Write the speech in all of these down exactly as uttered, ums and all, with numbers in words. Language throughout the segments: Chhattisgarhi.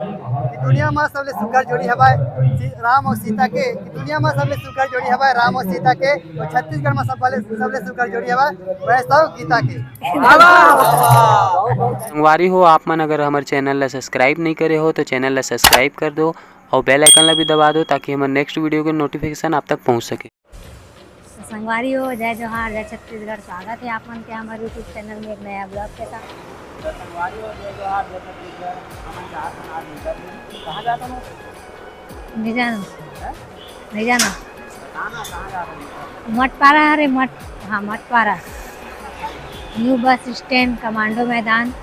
कि दुनिया म सबले सुघर जोड़ी हवय सी-, राम अउ सीता के, कि दुनिया म सबले सुघर जोड़ी हवय राम अउ सीता के, अउ छत्तीसगढ़ म सबले, सबले सुघर जोड़ी हवय वैष्णव गीता के। संगवारी हो, आप मन अगर हमर चैनल ला सब्सक्राइब नहीं करे हो तो चैनल ला सब्सक्राइब कर दो और बेल आइकन ला भी दबा दो, ताकि हमर नेक्स्ट वीडियो के नोटिफिकेशन आप तक पहुंच सके। तो संगवारी हो, जय जोहार, जय छत्तीसगढ़। स्वागत है आप मन के हमारे YouTube चैनल में एक नया ब्लॉग के साथ। तो संगवारी हो, जय जोहार, जय छत्तीसगढ़। हमन जात हन आज इंटरव्यू। कहाँ जात हन? नहीं जाना। हैं? नहीं जाना। कहाँ, कहाँ जात हन? मटपारा, अरे मट, हाँ, मटपारा। न्यू बस स्टैंड, कमांडो मैदान।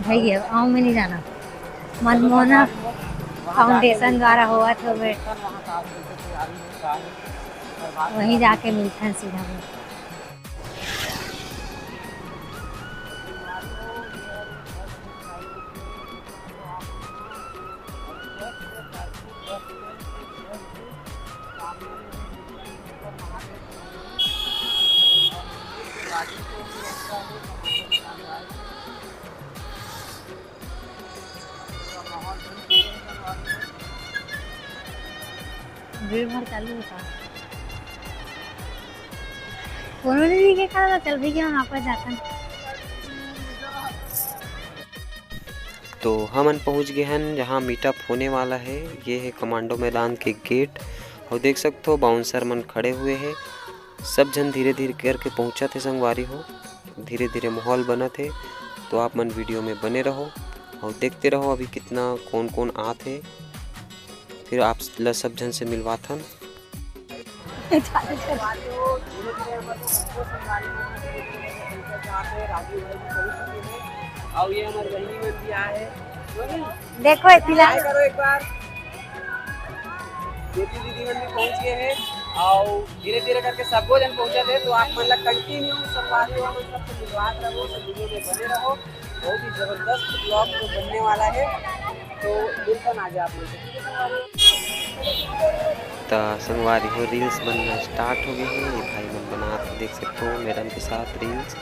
भैया, आऊँ मैं नहीं जाना। मनमोहना फाउंडेशन द्वारा होवत हवे। वहीं जाके मिलथन सीधा में। भीड़ भाड़ चालू होता। कोनो नहीं के कारण चल भैया, हम आपस जाता। तो हमन पहुंच गए हन जहां मीटअप होने वाला है। ये है कमांडो मैदान के गेट और देख सकते हो बाउंसर मन खड़े हुए हैं। सब झन धीरे धीरे करके पहुंचत है संगवारी हो, धीरे धीरे माहौल बनत है। तो आप मन वीडियो में बने रहो और देखते रहो अभी कितना कौन कौन आत है। फिर आप ल-, सब झन से मिलवाथन। और ये हमारे बहिनी मन भी आए हैं। देखो, इतना हाय करो एक बार। ज्योति दीदी मन भी पहुंच गए हैं और धीरे धीरे करके सबो जन पहुंचत है। तो आप मन ला कंटिन्यू संगवारी हो, सबसे मिलवात रहो, सब वीडियो में बने रहो। बहुत ही जबरदस्त ब्लॉग तो बनने वाला है, तो बिल्कुल आ जाए आप लोग। त संगवारी हो, रील्स बनना स्टार्ट हो गए हैं। ये भाई मन बनात देख सकते हो मैडम के साथ रील्स।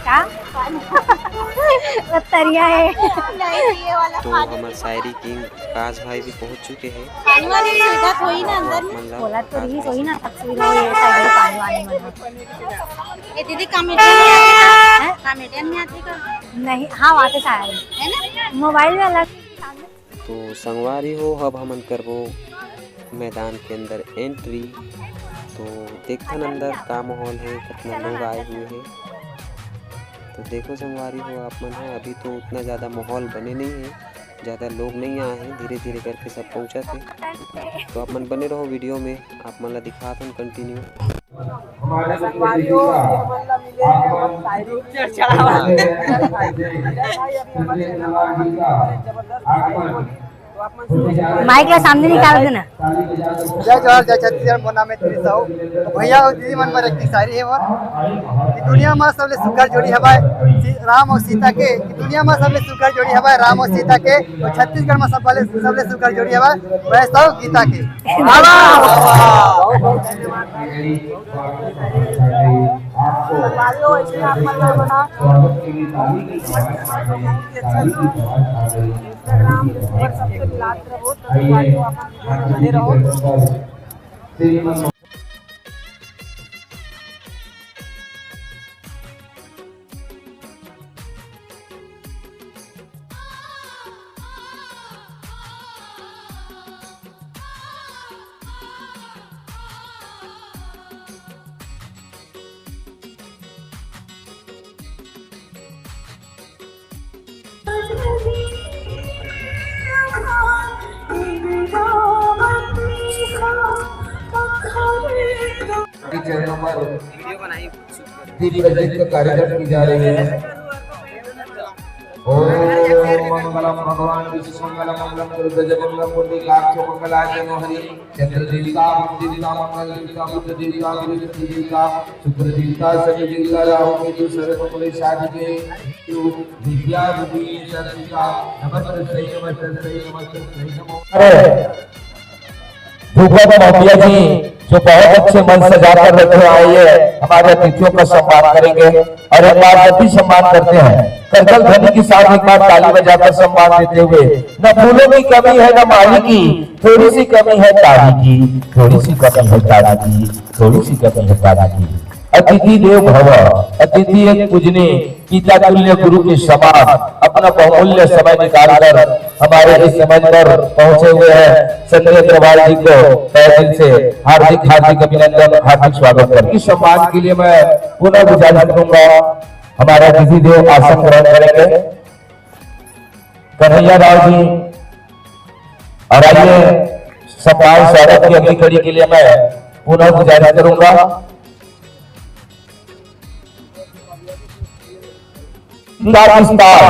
का? वो तरिया है। नहीं, ये वाला तो पानी हमारे शायरी किंग काश भाई भी पहुंच चुके हैं। पानी वाली सुविधा थोड़ी ना अंदर में। मतलब बोला तो रही, वही ना तस्वीर हो, ये साइड में पानी वानी मतलब। ये दीदी कॉमेडियन में आती का? हैं? कॉमेडियन में आती का? नहीं, हाँ, वहाँ से शायद। है ना? मोबाइल में अलग। तो संगवारी हो, अब हमन करबो मैदान के अंदर एंट्री। तो देखथन अंदर का माहौल है, कितना लोग आए हुए हैं। तो देखो संगवारी हो, आप मन ह, अभी तो उतना ज़्यादा माहौल बने नहीं है, ज़्यादा लोग नहीं आए हैं, धीरे धीरे करके सब पहुँचत है। तो आप मन बने रहो वीडियो में, आप मन ला दिखात हन कंटिन्यू। संगवारी हो, अभी हमन ला मिले हैं हमर शायरी किंग। भाई, अभी हमर चैनल पर जबरदस्त शायरी बोली। माइक ला सामने निकाल देना। जय जोहार, जय छत्तीसगढ़, मोर नाम है दिनेश साहू। तो भैया और दीदी मन बर एक शायरी है मोर कि दुनिया में सबले सुघर जोड़ी हवाए सी-, राम और सीता के, कि दुनिया में सबले सुघर जोड़ी हवाए राम और सीता के, और छत्तीसगढ़ में सबले, सबले सुघर जोड़ी हवाए वैष्णव गीता के। वाह, वाह, वाह। संगवारी हो, ऐसे आप मन ला बना। Instagram पर सबसे मिलात रहो, तो संगवारी हो, आप मन बने रहो। चरणों पर दीप प्रज्वलित कार्यक्रम की जा रही है। ओम मंगलम भगवान विष्णु मंगलम मंगलम गुरु ध्वज मंगलम पुंडरीकाक्ष मंगलाय तनो हरि। चंद्र देवता, बुध देवता, मंगल देवता, बुध देवता, बृहस्पति देवता, शुक्र देवता, शनि देवता, राहु केतु सर्व मंगल साधके विद्या बुद्धि सर्विका नमस्ते नमस्ते नमस्ते नमो। अरे भूपत भाटिया जी जो बहुत अच्छे मंच सजाकर रखे आए हैं, हमारे अतिथियों का सम्मान करेंगे। और एक बार जब भी सम्मान करते हैं, करतल ध्वनि के साथ एक बार ताली बजाकर सम्मान देते हुए, न फूलों की कमी है, न माली की, थोड़ी सी कमी है ताली की, थोड़ी सी कमी है ताली की, थोड़ी सी कमी है ताली की। अतिथि देव भव, अतिथि एक पूजनीय पिता तुल्य गुरु के समान अपना बहुमूल्य समय निकालकर हमारे इस मंच पर पहुंचे हुए हैं संजय अग्रवाल जी को तहे दिल से हार्दिक, हार्दिक अभिनंदन, हार्दिक स्वागत करके इस सम्मान के लिए मैं पुनः गुजारिश करूंगा, हमारे अतिथि देव आसन ग्रहण करेंगे। कन्हैया राव जी, और आइए, सम्मान स्वागत की अगली कड़ी के लिए मैं पुनः गुजारिश करूंगा। टिकटॉक स्टार,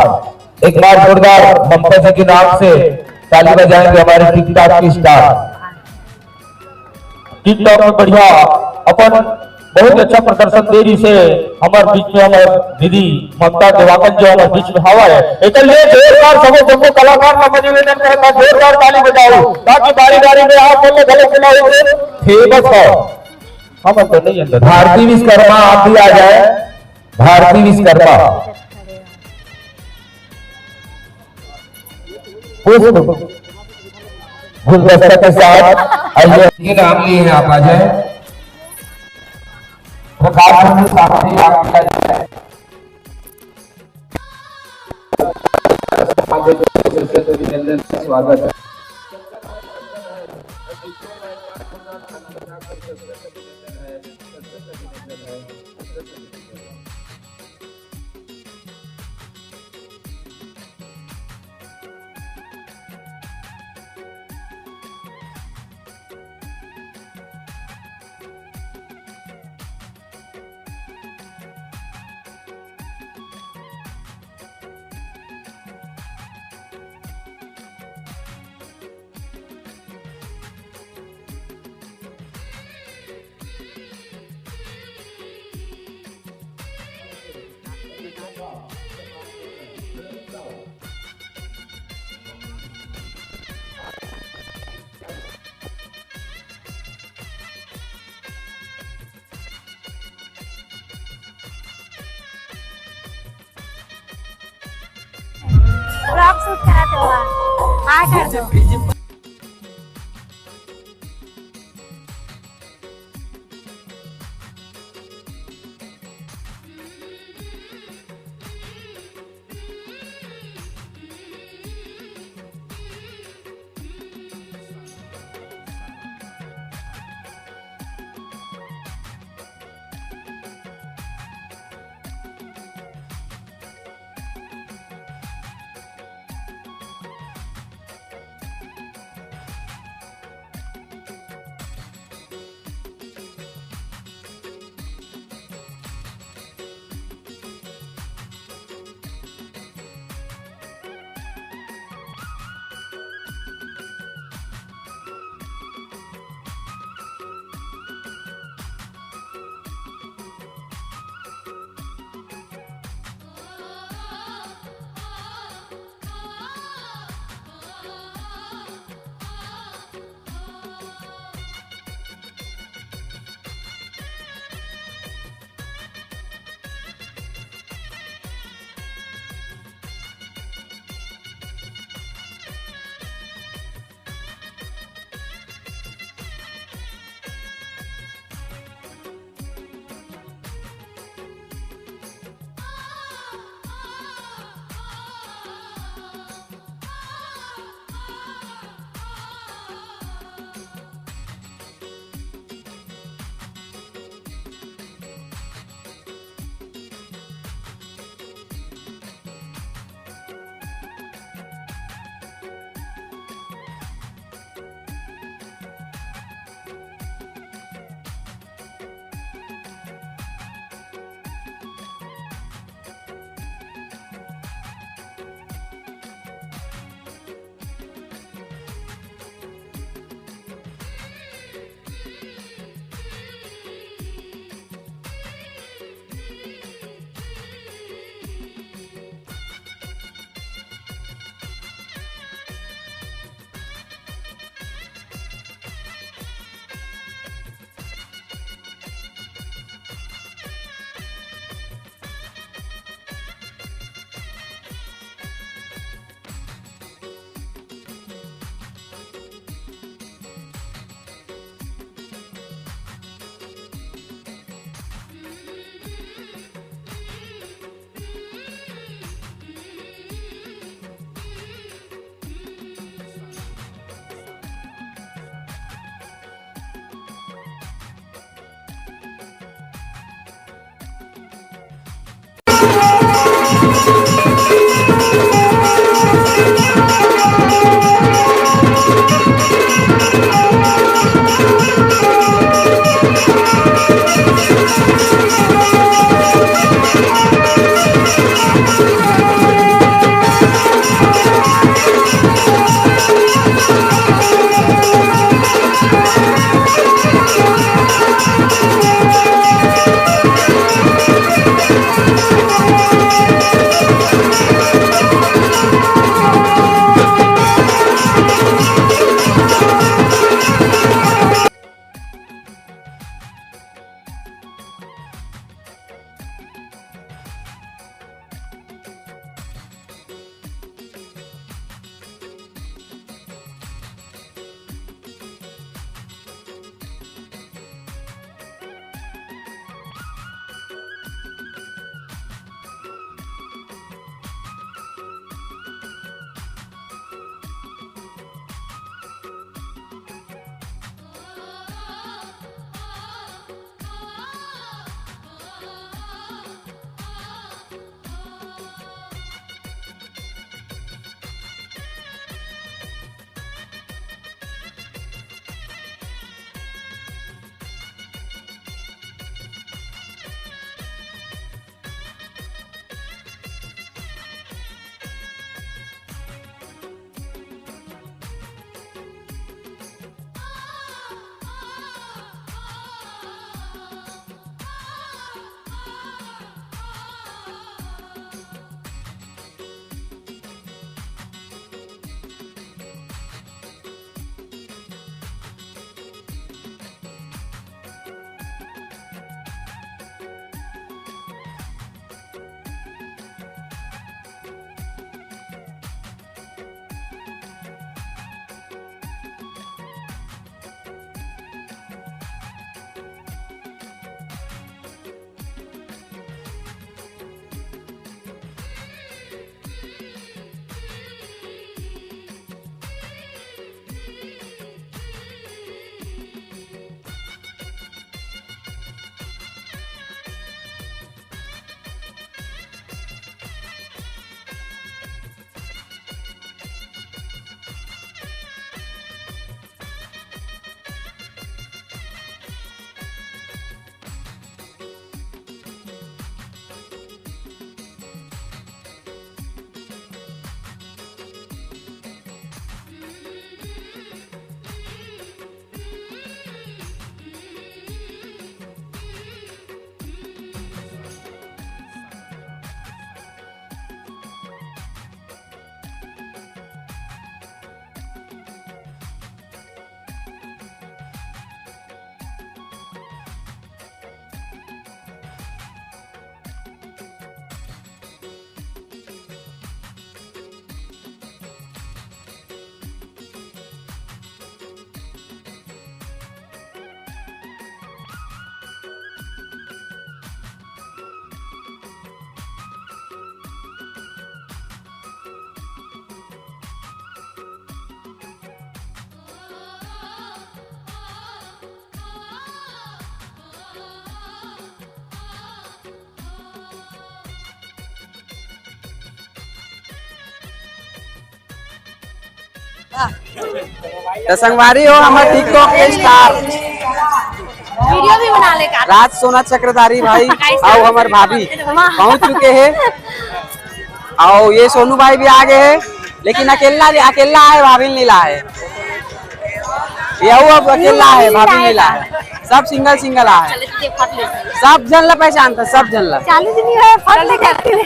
एक बार जोरदार ममता जी के नाम से ताली बजाएंगे हमारे टिकटॉक की स्टार। टिकटॉक में बढ़िया अपन बहुत अच्छा प्रदर्शन दे रही से हमारे बीच में हमारे दीदी ममता देवांगन जो हमारे बीच में हवा है, एक लिए जोरदार सबो सबो कलाकार मन निवेदन करता जोरदार ताली बजाओ ताकि बारी बारी में आप बोलने गले सुना हो फेमस हो। हम तो नहीं अंदर भारती विश्वकर्मा आप भी आ जाए। भारती विश्वकर्मा पुष्प गुलदस्ता के साथ आइए। ये नाम लिए हैं, आप आ जाए। प्रकाश मंदिर सामने आप आ जाए। स्वागत है। ब्लॉग शूट करा तो आ कर दो। तो संगवारी हो, हमर TikTok के star वीडियो भी बना ले का। राज सोना चक्रधारी भाई, अउ हमर भाभी वाह। पहुंच चुके हैं। अउ ये सोनू भाई भी आ गए हैं, लेकिन अकेला, अकेला है, भाभी नहीं ला है। ये वो अब अकेला है, भाभी नहीं ला है। सब single single आ है। सब झन ला पहचानता, सब झन ला। चालू जी नहीं है, फट ले जाती है।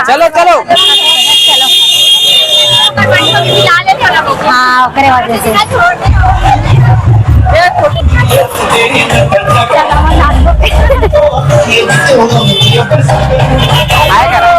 चलो, चलो। हाँ, ओकरे वजह से। हाय करो।